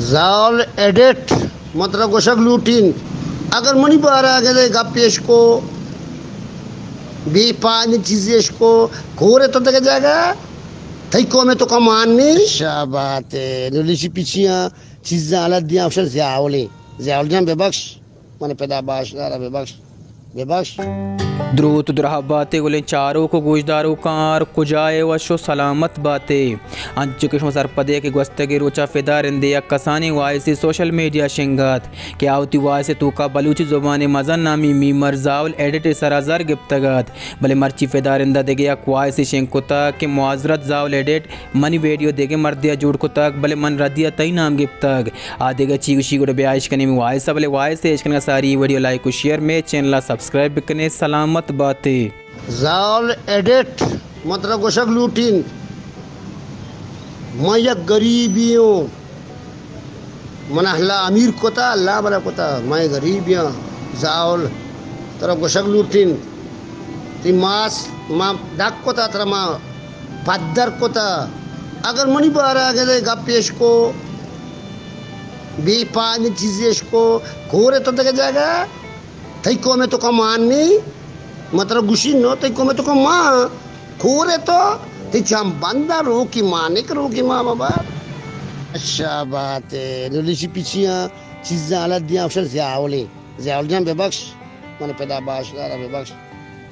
زال ایڈٹ، من ترا گوشگ لوٹین، اگر منی بارا گندے گپ اشکو، بے پانی چیزے اشکو، کور تو دگہ جاگہ، تئی قوم تو کم مان نی۔ شابات، نولیشی پیچیاں چیزاں حالت دیاں، افشن زیاولیں۔ زیاول جان ببخش، من پدا باش دارا، ببخش، ببخش۔ دروت و درہباتے گلیں چاروک و گوشداروکاں، ہر کجائے وش و سلامت باتے۔ انچو کہ شما سرپدے کہ گوستگیں روچا فدا رندے یک کسانیں وائسے سوشل میڈیا شنگ ات کہ آ وتی وائس توکا بلوچی زبان مزن نامی میمر زاول ایڈٹ سرا زر گپتگ ات، بلے مرچی فدا رندا دگہ یک وائسے شنگ کتگ کہ معذرت زاول ایڈٹ، منی ویڈیو دگہ مردے ء جوڑ کتگ، بلے من ردی ء تئی نام گپتگ۔ آ دگہ چی گوشی گڑا بیا اش کنیں وائس ء، بلے وائس ء اش کنگ ء ساری ویڈیو لائک و شیئر مے چینل ء سبسکرائب بکنے۔ سلامت باتے۔ زال ایڈٹ، من ترا گوشگ لوٹین، من یک گریبی اوں۔ من اللہ امیر کتا، اللہ منا کتا، من غریب یاں۔ زاول، ترا گوشگ لوٹین، تی ماس ما ڈک کتا، ترا ما پدر کتا۔ اگر منی بارا گندے گپ اشکو، بے پانی چیزے اشکو، کور تو دگہ جاگہ، تئی قوم تو کم مان نی۔ من ترا گوشی نو، تئی قوم تو کم مان۔ کور تو، تئی چم بندا روکی مانک روکی ما مبا۔ اچھا بات ہے، نولیشی پیچیاں چیزاں حالت دیاں، افشن زیاولیں۔ زیاول جان ببخش، من پدا باش دارا، ببخش،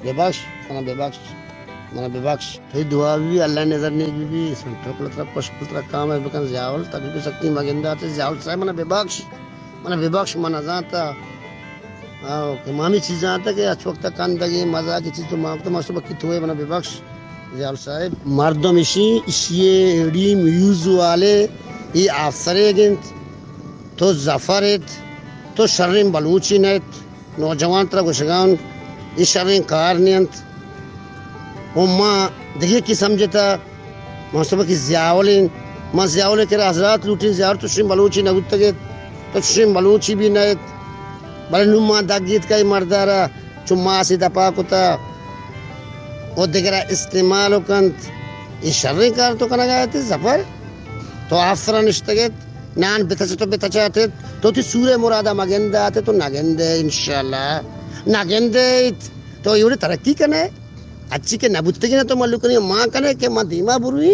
ببخش، من ببخش، من ببخش۔ تئی دعا بی، اللہ نظر نیک بی، سنٹر کل ترا پشکل ترا کام ہے بکن زیاول، تبھی بھی سکتی مگنداتے زیاول صاحب، من ببخش، من ببخش، من نزانتا۔ آو، کہ ما ہمے چیزاں اتاں کہ اچ وقت کندگیں مزاکی چیز تو ما تو مستو بکی تو ہے، منا ببخش زیال صاحب۔ مردم اشی، اشی ایڈی میوز والے، ای آفسرے گنت، تو ظفر ایت، تو شریں بلوچی نیت، نوجوان ترا گوشگان، ای شریں کار نینت۔ و ما دگہ کی سمجھتا، من سبکی زیاولیں، من زیاولیں کرا حضرات لوٹیں، زیاول تو چشیں بلوچی نہ بوتگیت، تو چشیں بلوچی بھی نہ ایت۔ بلے نوں ما دگیت کہ اے مردارا چو ماسی دپا کتا و دگرا استعمال کنت۔ اے شریں کار تو کنگا ایت ظفر۔ تو آفرا نشتگیت، نان بتچ تو بتچاتیت، تو تی سورے مرادا مگنداتیت، تو نگندے انشاءاللہ، نگندے ایت۔ تو ایوڑی ترقی کنے۔ اچی کہ نہ بوتگی نہ تو ملوکنی مان کنے کہ من دیما بروی،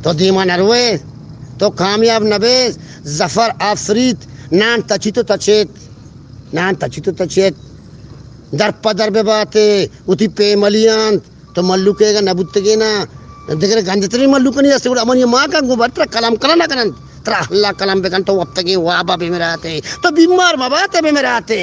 تو دیما نہ روئے، تو کامیاب نہ بے۔ ظفر آفریت، نان تچی تو تچیت، نان تچی تو تچیت، در پدر بباتے، وتی پیملیانت، تو ملوکے گا نہ بوتگی نہ، دگر گندتری ملوکنی است، گڑا امنی مان کن گو بر ترا قلم کلا نہ کننت۔ ترا اللہ قلم بکن تو وپتگیں وابا بمراتے، تو بیمار مباتے بمراتے۔